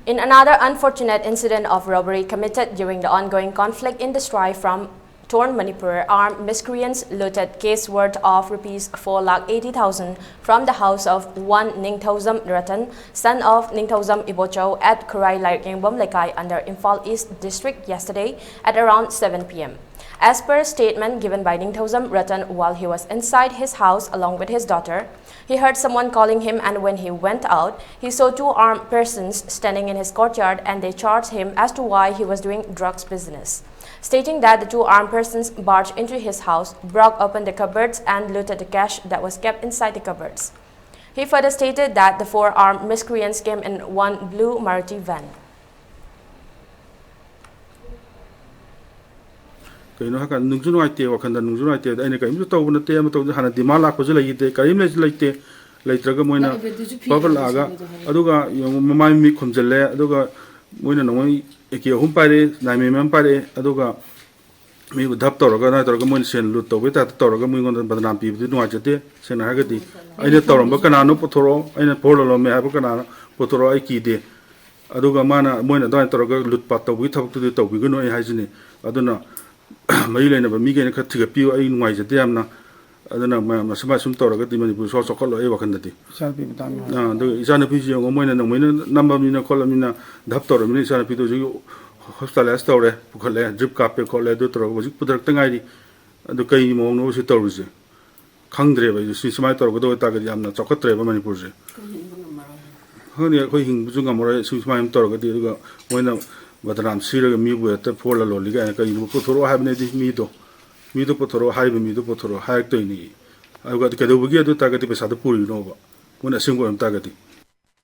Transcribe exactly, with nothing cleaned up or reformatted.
In another unfortunate incident of robbery committed during the ongoing conflict in the strife from torn Manipur, armed miscreants looted cash worth of rupees four lakh eighty thousand from the house of one Ningthaozam Ratan, son of Ningthaozam Ibochao, at Khurai Lairikyengbam Lekai under Imphal East District yesterday at around seven p m. As per statement given by Ningthaozam Ratan while he was inside his house along with his daughter, he heard someone calling him, and when he went out, he saw two armed persons standing in his courtyard and they charged him as to why he was doing drugs business, stating that the two armed persons barged into his house, broke open the cupboards, and looted the cash that was kept inside the cupboards. He further stated that the four armed miscreants came in one blue Maruti van. ꯀꯩꯅꯣ ꯍꯥꯏꯀꯥꯟꯗ ꯅꯨꯡꯁꯨ ꯅꯨꯡꯉꯥꯏꯇꯦ, ꯋꯥꯈꯟꯗ ꯅꯨꯡꯁꯨ ꯅꯨꯡꯉꯥꯏꯇꯦ꯫ ꯑꯗ ꯑꯩꯅ ꯀꯔꯤꯝꯇ ꯇꯧꯕ ꯅꯠꯇꯦ, ꯑꯃ ꯇꯧꯗꯦ, ꯍꯥꯟꯅ demand ꯂꯥꯛꯄꯁꯨ ꯂꯩꯈꯤꯗꯦ, ꯀꯔꯤꯝ ꯂꯩꯁꯨ ꯂꯩꯇꯦ꯫ ꯂꯩꯇ꯭ꯔꯒ ꯃꯣꯏꯅ ꯐꯠ ꯂꯥꯛꯑꯒ, ꯑꯗꯨꯒ ꯌꯦꯡꯉꯨ, ꯃꯃꯥꯏ ꯃꯃꯤꯠ ꯈꯨꯝꯖꯤꯜꯂꯦ, ꯑꯗꯨꯒ ꯃꯣꯏꯅ ꯅꯣꯡꯃꯩ ꯑꯦ ꯀꯦ ꯑꯍꯨꯝ ꯄꯥꯏꯔꯛꯑꯦ, ꯅꯥꯏꯟ ꯑꯦꯝ ꯑꯦꯝ ꯄꯥꯏꯔꯛꯑꯦ, ꯑꯗꯨꯒ ꯃꯤꯕꯨ ꯙꯞ ꯇꯧꯔꯒ, ꯑꯗꯨꯃꯥꯏꯅ ꯇꯧꯔꯒ ꯃꯣꯏꯅ ꯁꯦꯟ ꯂꯨꯠ ꯇꯧꯕꯩ ꯇꯥꯏꯞꯇ ꯇꯧꯔꯒ ꯃꯤꯉꯣꯟꯗ ꯕꯗꯅꯥꯝ ꯄꯤꯕꯗꯤ ꯅꯨꯡꯉꯥꯏꯖꯗꯦ꯫ ꯁꯦꯡꯅ ꯍꯥꯏꯔꯒꯗꯤ ꯑꯩꯅ ꯇꯧꯔꯝꯕ ꯀꯅꯥꯅꯣ ꯄꯨꯊꯣꯔꯛꯑꯣ, ꯑꯩꯅ ꯐꯣꯔ ꯂꯂꯣꯟꯃꯦ ꯍꯥꯏꯕ ꯀꯅꯥꯅꯣ ꯄꯨꯊꯣꯔꯛꯑꯣ, ꯑꯩ ꯀꯤꯗꯦ꯫ ꯑꯗꯨꯒ ꯃꯥꯅ, ꯃꯣꯏꯅ ꯑꯗꯨꯃꯥꯏꯅ ꯇꯧꯔꯒ ꯂꯨꯠ ꯄꯥꯠ ꯇꯧꯕꯒꯤ ꯊꯕꯛꯇꯨꯗꯤ ꯇꯧꯕꯤꯒꯅꯨ, ꯑꯩ ꯍꯥꯏꯁꯤꯅꯤ꯫ ꯑꯗꯨꯅ ꯃꯔꯤ ꯂꯩꯅꯕ ꯃꯤꯈꯩꯅ ꯈꯔ ꯊꯤꯒꯠꯄꯤꯌꯨ, ꯑꯩ ꯅꯨꯡꯉꯥꯏꯖꯗꯦ ꯌꯥꯝꯅ꯫ ꯑꯗꯨꯅ ꯃꯌꯥꯝꯅ ꯁꯨꯃꯥꯏ ꯁꯨꯝ ꯇꯧꯔꯒꯗꯤ ꯃꯅꯤꯄꯨꯔ ꯁꯨꯡꯆꯥꯎ ꯆꯥꯎꯈꯠꯂꯣꯏ ꯑꯩ ꯋꯥꯈꯜꯗꯗꯤ꯫ ꯏꯆꯥꯅꯨꯄꯤ ꯃꯇꯥꯡꯒꯤ ꯑꯥ, ꯑꯗꯨꯒ ꯏꯆꯥꯅꯨꯄꯤꯁꯨ ꯌꯦꯡꯉꯣ, ꯃꯣꯏꯅ ꯅꯣꯡꯃꯩꯅ ꯅꯝꯃꯕꯅꯤꯅ ꯈꯣꯠꯂꯕꯅꯤꯅ, ꯙꯞ ꯇꯧꯔꯕꯅꯤꯅ ꯏꯆꯥꯅꯨꯄꯤꯗꯣ ꯍꯧꯖꯤꯛ ꯍꯣꯁꯄꯤꯇꯥꯂꯥꯏꯁ ꯇꯧꯔꯦ, ꯄꯨꯈꯠꯂꯦ, ꯗ꯭ꯔꯤꯞ ꯀꯥꯞꯄꯦ ꯈꯣꯠꯂꯦ, ꯑꯗꯨ ꯇꯧꯔꯒ ꯍꯧꯖꯤꯛ ꯄꯨꯊꯔꯛꯇ ꯉꯥꯏꯔꯤ꯫ ꯑꯗꯨ ꯀꯩ ꯃꯑꯣꯡꯅꯣ ꯁꯤ ꯇꯧꯔꯤꯁꯦ? ꯈꯪꯗ꯭ꯔꯦꯕ ꯑꯩꯁꯨ, ꯁꯤ ꯁꯨꯃꯥꯏꯅ ꯇꯧꯔꯒꯗꯕ ꯑꯣꯏꯇꯥꯔꯒꯗꯤ ꯌꯥꯝꯅ ꯆꯥꯎꯈꯠꯇ꯭ꯔꯦꯕ ꯃꯅꯤꯄꯨꯔꯁꯦ꯫ ꯈꯪꯗꯦ, ꯑꯩꯈꯣꯏ ꯍꯤꯡꯕꯁꯨ ꯉꯝꯃꯔꯣꯏ ꯁꯤ ꯁꯨꯃꯥꯏꯅ ꯇꯧꯔꯒꯗꯤ꯫ ꯑꯗꯨꯒ ꯃꯣꯏꯅ ꯕꯗꯅꯥꯝ ꯁꯤꯔꯒ ꯃꯤꯕꯨ ꯍꯦꯛꯇ ꯐꯣꯔ ꯂꯂꯣꯜꯂꯤ ꯀꯥꯏꯅ ꯀꯩꯒꯨꯝꯕ ꯄꯨꯊꯣꯔꯛꯑꯣ ꯍꯥꯏꯕꯅꯗꯤ ꯃꯤꯗꯣ, ꯃꯤꯗꯣ ꯄꯨꯊꯣꯔꯛꯑꯣ, ꯍꯥꯏꯔꯤꯕ ꯃꯤꯗꯣ ꯄꯨꯊꯣꯔꯛꯑꯣ ꯍꯥꯏꯔꯛꯇꯣꯏꯅꯤ꯫ ꯑꯗꯨꯒ ꯀꯩꯗꯧꯕꯒꯤ ꯑꯗꯨ ꯇꯥꯔꯒꯗꯤ ꯄꯩꯁꯥꯗꯣ ꯄꯨꯔꯤꯅꯣꯕ? ꯃꯣꯏꯅ ꯑꯁꯦꯡꯕ ꯑꯣꯏꯔꯝ ꯇꯥꯔꯒꯗꯤ꯫